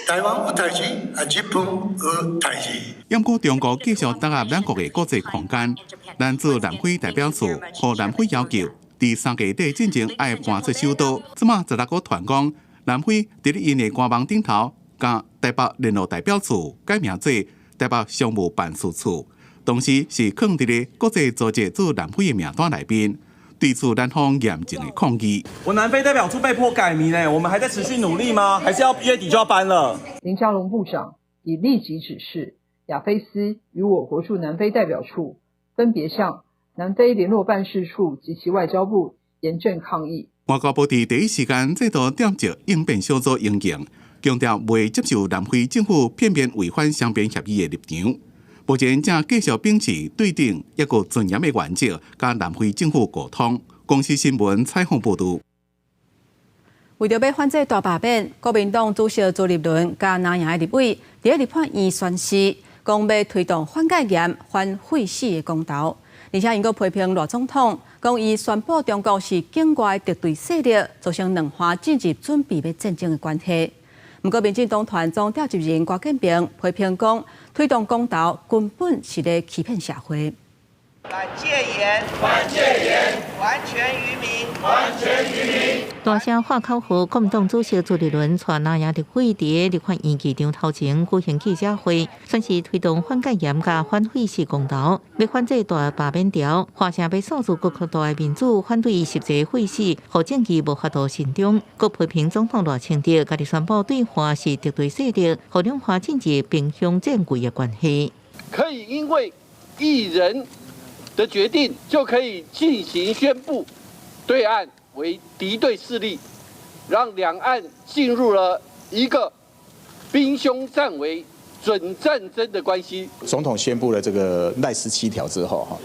[SPEAKER 21] 台灣有代誌，啊，日本有代誌。
[SPEAKER 2] 毋過中國繼續打壓兩國的國際空間，咱駐南非代表處予南非要求，佇3月底進前愛搬出首都。這馬16個傳講，南非佇咧𪜶的官網頂頭，共台北聯絡代表處改名做台北商務辦事處，同時是囥佇咧國際組織駐南非的名單內面。對此，南方嚴正的抗議。
[SPEAKER 22] 我南非代表處被迫改名呢，我們還在持續努力嗎？還是要月底就要搬了？
[SPEAKER 23] 林佳龍部長已立即指示亞非司與我國駐南非代表處分別向南非聯絡辦事處及其外交部嚴正抗議。
[SPEAKER 2] 外交部佇第一時間再度點召應變小組應應，強調袂接受南非政府片面違反雙邊協議的立場。目前正繼續秉持對等抑閣尊嚴的原則，佮南非政府溝通。公視新聞採訪報導。
[SPEAKER 1] 為著欲反制大罷免，國民黨主席朱立倫佮藍營的立委佇咧立法院宣誓，講欲推動反戒嚴、反廢死的公投。而且𪜶閣批評賴總統，講伊宣布中國是境外敵對勢力，造成兩岸進入準備欲戰爭的關係。毋過，民進黨團總召集人郭建平批評講，推動公投根本是咧欺騙社會。
[SPEAKER 8] 反戒嚴，反戒嚴，還權於民，還權於民。
[SPEAKER 14] 大聲喊口號，國民黨主席朱立倫帶藍營立委佇立法院議場頭前舉行記者會，宣示推動反戒嚴佮反廢死公投，欲反制大罷免潮，華城欲訴諸閣擴大的民主，反對實際廢死，予政治無法度慎終。閣批評總統賴清德家己宣布對岸是敵對勢力，予兩岸進入兵凶戰危的關係。
[SPEAKER 9] 可以因為一人的決定就可以進行宣布，對岸為敵對勢力，讓兩岸進入了一個兵凶戰危、準戰爭的關係。
[SPEAKER 10] 總統宣布了這個賴十七條之後，哈，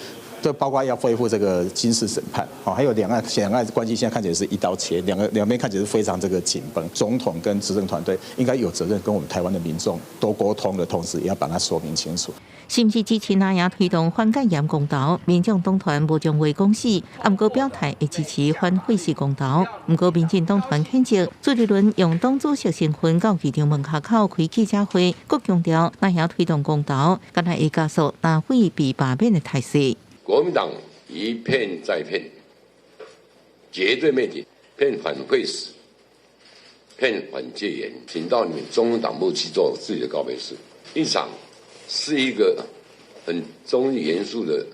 [SPEAKER 10] 這包括要恢復這個軍事審判，還有兩岸關係現在看起來是一刀切，兩邊看起來是非常這個緊繃。總統跟執政團隊應該有責任跟我們台灣的民眾多溝通的同時，也要把它說明清楚。
[SPEAKER 14] 是毋是支持藍營推動反戒嚴公投？民眾黨團無將話講死，毋過表態會支持反廢死公投。毋過民進黨團譴責朱立倫用黨主席身份到議場門口開記者會，閣強調藍營推動公投，敢若會加速藍匪被罷免的態勢。
[SPEAKER 24] 國民黨一騙再騙，絕對沒底，騙反廢死，騙反戒嚴，請到你們中央黨部去做自己的告別式，一場是一個很中立嚴肅的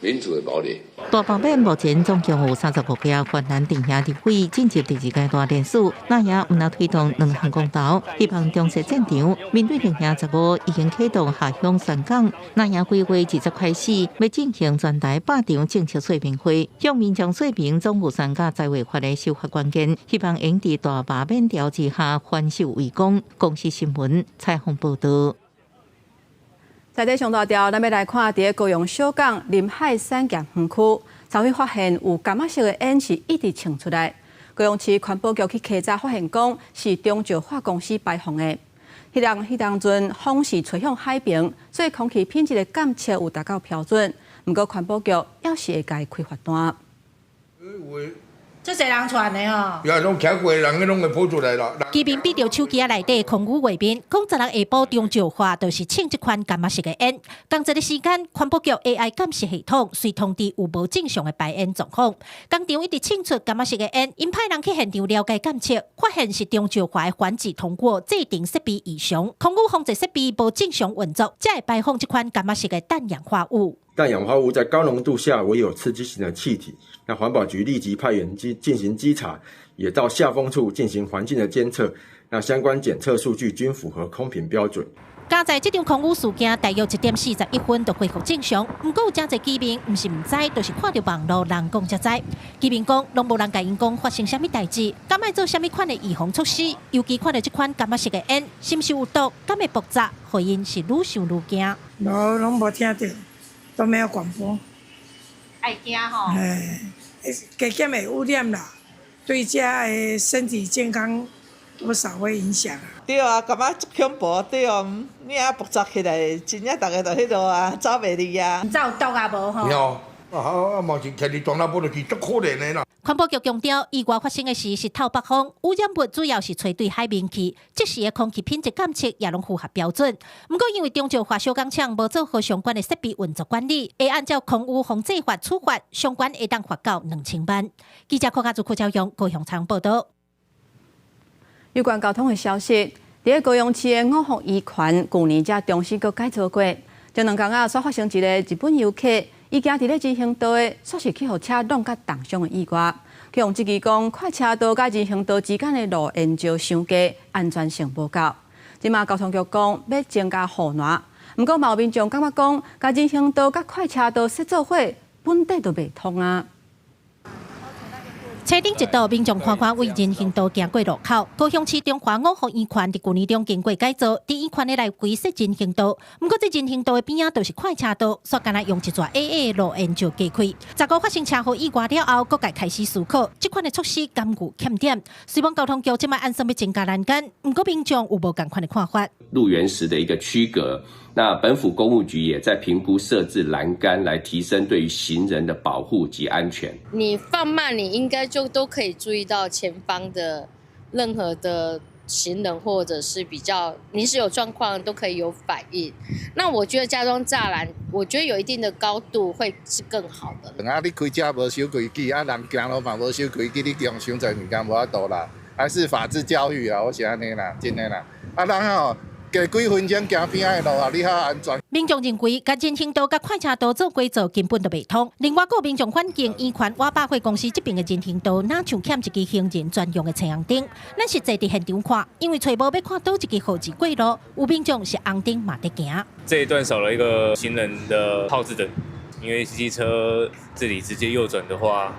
[SPEAKER 24] 民主的堡壘。
[SPEAKER 14] 大罷免目前總共有35個泛藍陣營立委進入第二階段聯署，藍營毋但推動兩項公投，希望重設戰場。面對陣營15已經啟動下鄉宣講，藍營規劃20開始欲進行全台100場政策說明會，向民眾說明總預算佮債務法的修法關鍵，希望會佇大罷免潮之下反守為攻。公視新聞採訪報導。
[SPEAKER 1] 在這上大條，咱欲來看佇高雄小港臨海產業園區，昨昏發現有柑仔色的煙是一直衝出來。高雄市環保局去稽查，發現講是中石化公司排放的。彼當陣風是吹向海邊，所以空氣品質的監測有達到標準。毋過環保局猶是會共伊開罰單。
[SPEAKER 25] 這濟人傳的吼，
[SPEAKER 26] 也攏徛過，人攏會跑出來啦。
[SPEAKER 25] 居民比著手機仔內底空污畫面，講十六下晡中石化就是衝這款柑仔色的煙。仝一个時間，環保局 AI 監視系統隨通知有無正常的排煙狀況。工廠一直衝出柑仔色的煙，𪜶派人去現場了解檢測，發現是中石化的環境通過制程設備異常，空污防治設備無正常運作，才會排放這款柑仔色的氮氧化物。
[SPEAKER 27] 氮氧化物在高濃度下為有刺激性的氣體，那環保局立即派員進行稽查，也到下風處進行環境的監測，那相關檢測數據均符合空品標準。
[SPEAKER 25] 佳哉這場空污事件大約1點41分就恢復正常，毋過有誠濟居民毋是毋知，就是看著網路人講才知。居民講，攏無人共𪜶講發生啥物代誌，敢愛做啥物款的預防措施，尤其看著這款柑仔色的煙，是毋是有毒，敢會爆炸，予𪜶是愈想愈驚。
[SPEAKER 4] 無，攏無聽著。都沒有廣播。
[SPEAKER 25] 愛驚吼。
[SPEAKER 4] 哎，加減會污染啦，對遮的身體健康多少會影響啊。
[SPEAKER 8] 對啊，感覺足恐怖，對哦，你啊爆炸起來，真正逐家就彼落啊，走袂離啊。
[SPEAKER 25] 毋知有毒抑無吼？
[SPEAKER 26] 有，啊啊嘛是徛佇大腦部就是足可憐的啦。
[SPEAKER 25] 環保局強調，意外發生的時是透北風，污染物主要是吹對海面去，即時的空氣品質監測也攏符合標準。毋過因為中石化小工廠無做好相關的設備運作管理，會按照空污防治法處罰，相關會當罰到2000萬。記者柯家祖、柯昭勇高雄採訪報導。
[SPEAKER 1] 有關交通的消息，佇高雄市的五福漁權，舊年才重新閣改造過。前兩工仔，煞發生一個日本遊客，伊行佇咧人行道的，煞是去予車挵甲重傷的意外。去予質疑講，快車道佮人行道之間的路緣石傷低，安全性無夠。這馬交通局講欲增加護欄，毋過嘛有民眾感覺講，共人行道佮快車道設做伙，本底就袂通啊。
[SPEAKER 25] 車車頂一道，民眾看看對人行道行過路口。高雄市中華五福圓環佇舊年中經過改造，佇圓環的來回設人行道。毋過這人行道的邊仔都是快車道，煞干焦用一撮矮矮的路緣就隔開。15發生車禍意外了後，各界開始思考，這款的措施敢有欠點？雖罔交通局這擺按算欲增加欄杆，毋過民眾有無仝款的看法？
[SPEAKER 3] 路緣石的一個區隔，那本府工務局也在評估設置欄杆，來提升對於行人的保護及安全。
[SPEAKER 7] 你放慢，你應該就都可以注意到前方的任何的行人，或者是比較臨時有狀況都可以有反應。那我覺得加裝柵欄，我覺得有一定的高度會是更好的。
[SPEAKER 12] 啊，你開車無守規矩，啊，人行路嘛無守規矩，你用傷濟物件無法度啦。還是法治教育啊，我是按呢啦，真的啦。啊，人吼。過幾分鐘行邊仔的路啊，你較安全。
[SPEAKER 25] 民眾認為，共人行道佮快車道做改造根本就袂通。另外，閣有民眾反映，圓環瓦百貨公司這邊的人行道，若像欠一支行人專用的青紅燈。咱實際佇現場看，因為揣無欲看佗一支號誌過路，有民眾是紅燈嘛佇行。
[SPEAKER 13] 這一段少了一個行人的號誌燈，因為機車這裡直接右轉的話，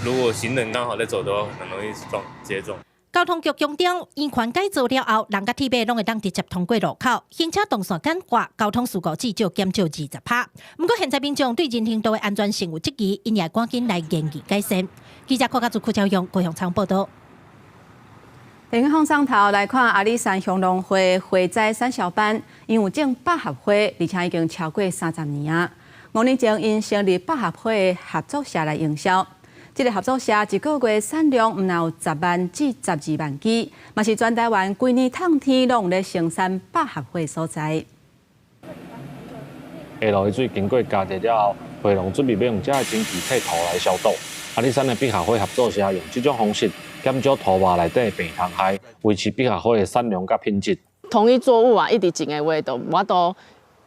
[SPEAKER 13] 如果行人剛好在走的話，很容易撞，直接撞。
[SPEAKER 25] 交通局強調，圓環改造了後，人佮鐵馬攏會當直接通過路口，行車動線簡化，交通事故至少減少20%。毋過現在民眾對人行道的安全性有質疑，𪜶也趕緊來研究改善。記者郭家祖、柯昭勇高雄採訪報導。
[SPEAKER 1] 電影放送頭來看阿里山鄉農會花栽產銷班，𪜶有種百合花，而且已經超過30年啊。5年前，𪜶成立百合花的合作社來營銷。這個合作社一個月產量毋但有10萬至12萬支，嘛是全台灣規年透天攏有咧生產百合花所在。
[SPEAKER 15] 下落雨水經過加熱了後，花農準備欲用這个蒸汽替土來消毒。阿里山的百合花合作社用這種方式減少土肉內底的病蟲害，維持百合花的產量佮品質。
[SPEAKER 16] 同一作物啊，一直種的話，就無法度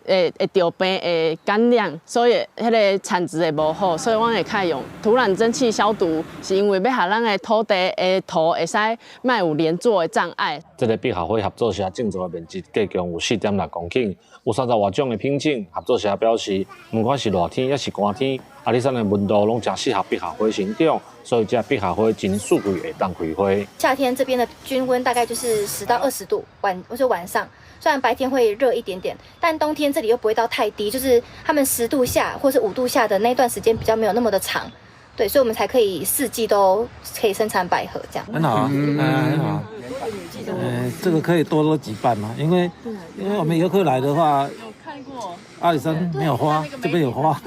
[SPEAKER 16] 會著病會感染，所以彼个產值會無好，所以阮會較用土壤蒸汽消毒，是因為欲予咱的土地的土會使莫有連作的障礙。
[SPEAKER 15] 這个百合花合作社種植的面積計共有4.6公頃，有30外種的品種。合作社表示，毋管是熱天抑是寒天，阿里山的溫度攏誠適合百合花生長，所以這百合花真四季會當開花。
[SPEAKER 17] 夏天這邊的均溫大概就是10到20度，或者晚上。雖然白天會熱一點點，但冬天這裡又不會到太低，就是他們10度下或是5度下的那段時間比較沒有那麼的長，對，所以我們才可以四季都可以生產百合這樣。
[SPEAKER 28] 很好啊，很好。這個可以多多舉辦嘛，因為我們遊客來的話，阿里山沒有花，這邊有花。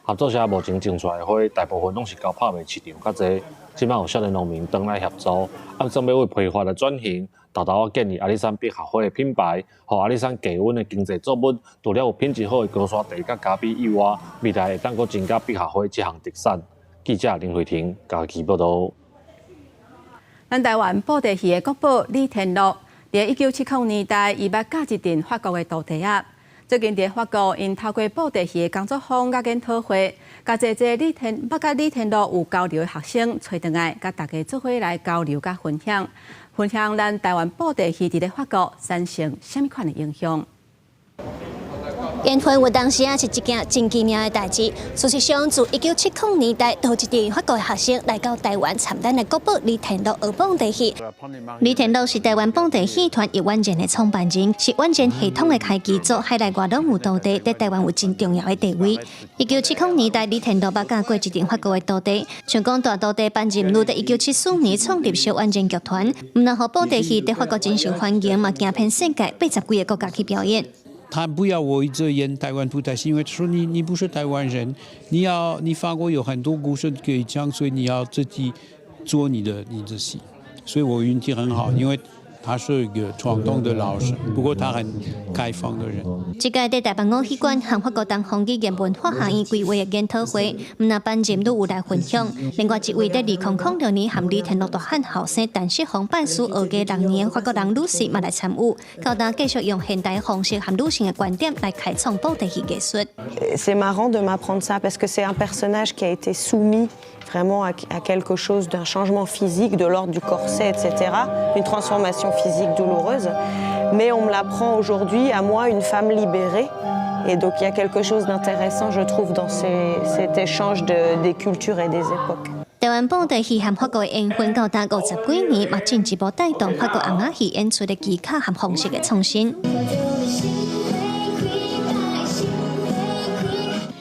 [SPEAKER 15] 合作社目前種出來的花，大部分攏是交拍賣市場較濟。這擺有少年農民轉來協助，按算欲為批發來轉型，沓沓仔建立阿里山百合花的品牌，予阿里山低溫的經濟作物，除了有品質好的高山茶佮咖啡以外，未來會當閣增加百合花這項特產。記者林慧婷家己報導。
[SPEAKER 1] 咱台灣布袋戲的國寶李天祿，佇1970年代，伊捌教一陣法國的徒弟仔。最近佇法國，𪜶透過布袋戲的工作坊佮研討會，共濟濟李天捌佮李天祿有交流的學生揣轉來，佮大家做伙來交流佮分享，分享咱台灣布袋戲佇咧法國產生啥物款的影響。
[SPEAKER 29] 緣分有當時啊，是一件真奇妙的代誌。事實上，自1970年代，就有一陣法國學生來到台灣參咱的國寶李天祿學布袋戲。李天祿是台灣布袋戲團玉婉人的創辦人，是婉人系統的開基祖，海內外攏有徒弟，佇台灣有真重要的地位。1970年代，李天祿捌教過一陣法國的徒弟，像講大徒弟班仁祿佇1974年創立小婉人劇團，毋但予布袋戲佇法國真受歡迎，嘛行遍世界80幾个國家去表演。
[SPEAKER 30] 他不要我一直演台灣布袋戲，因為他說你不是台灣人，你法國有很多故事可以講，所以你要自己做你的戲。所以我運氣很好，因為他是一個傳統的老師，不過他很開放的人。
[SPEAKER 29] 這屆佇台北五戲館和法國東方語言文化學院規劃的研討會，毋但班仁祿有來分享，另外一位佇2006年和李天祿大漢後生陳世峰拜師學藝6年法國人女士嘛來參與，到今繼續用現代方式和女性的觀點來開創布袋戲藝術。
[SPEAKER 31] C'est marrant de m'apprendre ça parce que c'est un personnage qui a été soumis vraiment à quelque chose d'un changement physique, de l'ordre du corset, etc., une transformation physique douloureuse. Mais on me l'apprend aujourd'hui à moi, une femme libérée. Et donc il y a quelque chose d'intéressant, je trouve, dans cet échange des cultures et des époques.
[SPEAKER 29] 台台灣布袋戲和法國的緣分到達50幾年，嘛進一步帶動法國紅仔戲演出的技巧和方式的創新。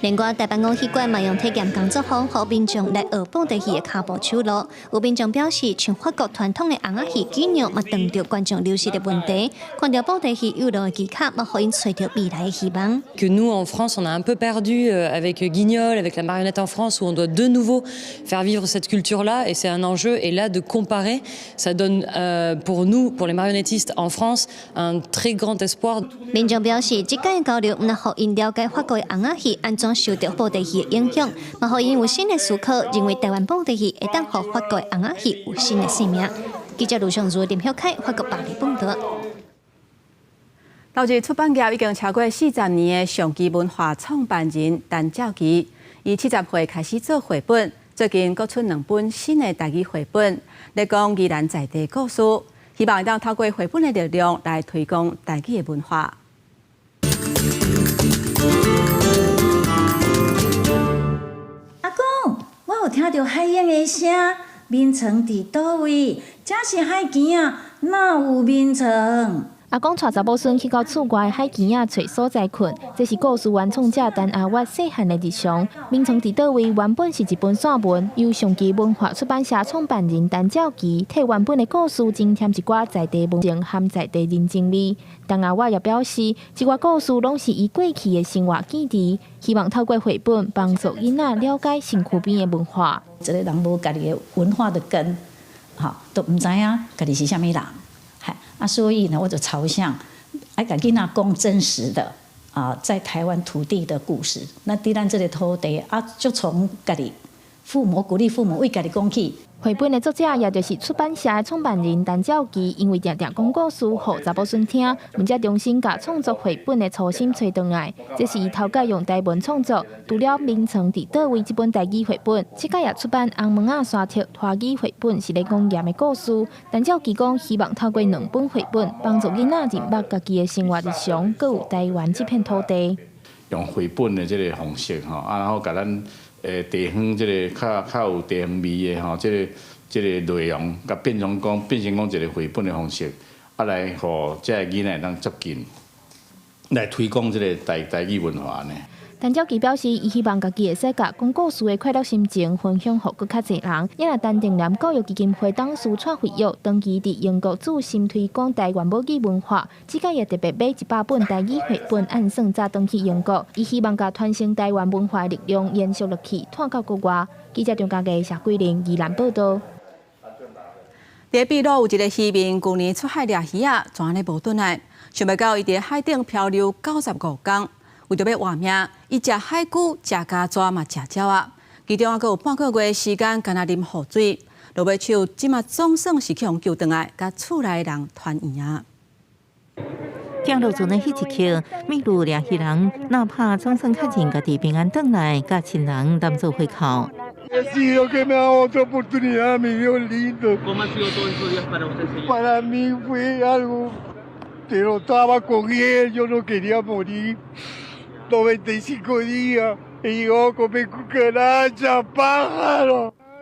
[SPEAKER 29] 另外，台北偶戲館嘛用體驗工作坊，予民眾來學布袋戲的跤步手路。有民眾表示，像法國傳統的紅仔戲技巧，嘛當著觀眾流失的問題，看著布袋戲有路的技巧，嘛予𪜶揣著未來的希望。
[SPEAKER 2] Que nous en France, on a un peu perdu avec Guignol, avec la marionnette en France, où on doit de nouveau faire vivre cette culture-là, et c'est un enjeu. Et là, de comparer, ça donne pour nous, pour les marionnettistes en France, un très grand espoir.
[SPEAKER 29] 民眾表示，這屆交流毋但予𪜶了解法國的紅仔戲按怎受著布袋戲的影響，嘛予𪜶有新的思考，認為台灣布袋戲會當予法國的紅仔戲有新的生命。記者盧尚如、林曉凱，法國巴黎報導。
[SPEAKER 1] 投入出版業已經超過40年的上基文化創辦人陳照其，伊70歲開始做繪本，最近閣出兩本新的台語繪本，咧講宜蘭在地故事，希望會當透過繪本的力量來推廣台語的文化。
[SPEAKER 5] 阿公，我有聽著海湧的聲，眠床佇佗位？這是海墘仔，哪有眠床？
[SPEAKER 6] 阿公帶查某孫去到厝外海墘仔揣所在睏，這是故事原創者陳阿月細漢的日常。眠床佇佗位原本是一本散文，由上基文化出版社創辦人陳照其替原本的故事增添一寡在地文情和在地人情味。陳阿月也表示，這寡故事攏是伊過去的生活記憶，希望透過繪本幫助囡仔了解身軀邊的文化。
[SPEAKER 9] 一個人無家己的文化的根，吼，都毋知影家己是啥物人。啊，所以呢，我就朝向愛共囡仔講真實的啊，在台灣土地的故事。那佇咱這个土地啊，就從家己父母鼓勵父母為家己講起。
[SPEAKER 6] 繪本的作者，也就是出版社的創辦人陳照其，因為定定講故事予查某孫聽，毋才重新共創作繪本的初心揣轉來。這是伊頭擺用台文創作，除了《眠床佇佗位》這本台語繪本，這擺也出版《紅毛仔沙特》台語繪本，是咧講鹽的故事。陳照其講，希望透過兩本繪本，幫助囡仔認捌家己的生活日常，閣有台灣這片土地。
[SPEAKER 11] 用繪本的這个方式吼，啊，然後共咱地方這个較較有地方味的吼，這个內容，共變成講變成講一個繪本的方式，啊，來予這个囡仔會當接近，來推廣這个台台語文化呢。
[SPEAKER 6] 陳照其表示，伊希望家己會使共講故事的快樂心情分享予閣較濟人。也若陳定南教育基金會董事蔡惠玉長期佇英國注心推廣台灣母語文化，這擺也特別買100本台語繪本，按算早轉去英國。伊希望共傳承台灣文化的力量延續落去，拓到國外。記者張家藝、謝桂玲、宜蘭報導。
[SPEAKER 1] 佇秘魯有一个漁民，舊年出海掠魚仔，怎按呢無轉來？想袂到伊佇海頂漂流95天。為著欲活命，伊食海龜、食蚵蛇嘛食鳥仔，其中猶閣有半個月時間，干焦啉雨水。落尾手，這馬總算是去予救轉來，共厝內人團圓啊！
[SPEAKER 14] 降落船的彼一刻，秘魯掠魚人納帕總算確認家己平安轉來，共親人攬做伙哭。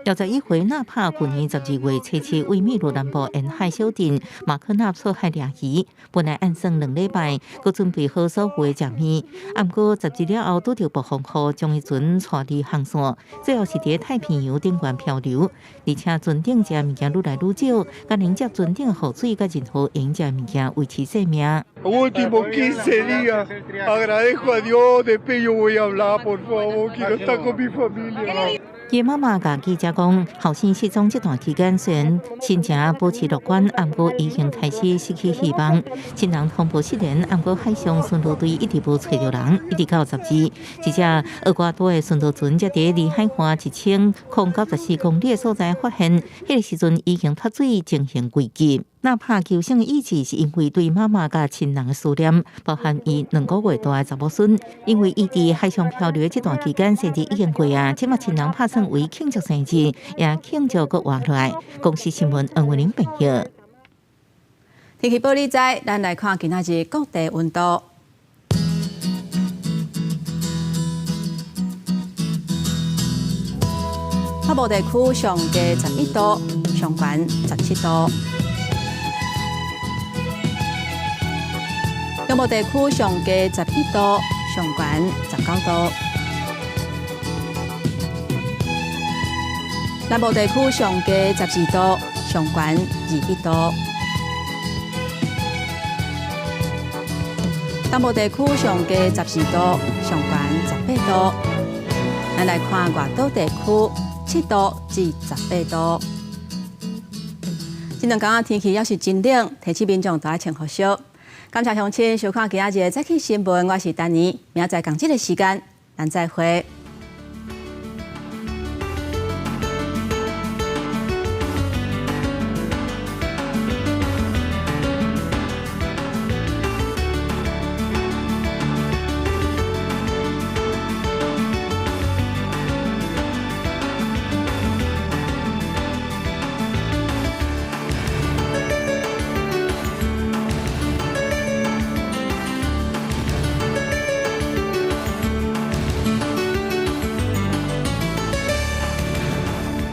[SPEAKER 14] 61歲納帕，舊年12月7日為秘魯南部沿海小鎮馬克納出海掠魚，本來按算兩禮拜，閣準備好所有的食物，毋過10日了後拄著暴風雨，將伊船帶離航線，最後是佇太平洋頂懸漂流，而且船頂食物件愈來愈少，共連接船頂雨水佮任何閒食物件維持生命。伊媽媽共記者講，後生失蹤這段期間，雖然心情保持樂觀，毋過已經開始失去希望。親人通報失聯，毋過海上巡邏隊一直無揣著人，一直到10日，一隻厄瓜多的巡邏船才佇離海岸1094公里的所在發現，彼个時陣已經脫水，情形危急。納帕求生的意志是因為對媽媽佮親人的思念，包含伊2個月大的查某孫。因為伊佇海上漂流這段期間，生日已經過啊，這馬親人拍算為慶祝生日，也慶祝閣活落來。公視新聞黃文玲編譯。
[SPEAKER 1] 天氣報你知，咱來看今仔日各地溫度。北部地區上低11度，上懸17度。中部地區上低11度，上懸19度。南部地區上低12度，上懸21度。東部地區上低14度，上懸18度。咱來看外島地區7度至18度。這兩工仔天氣猶是真冷，提醒民眾都愛穿厚恤。感謝鄉親收看今仔日的早起新聞，我是丹妮，明仔載仝這个時間，咱再會。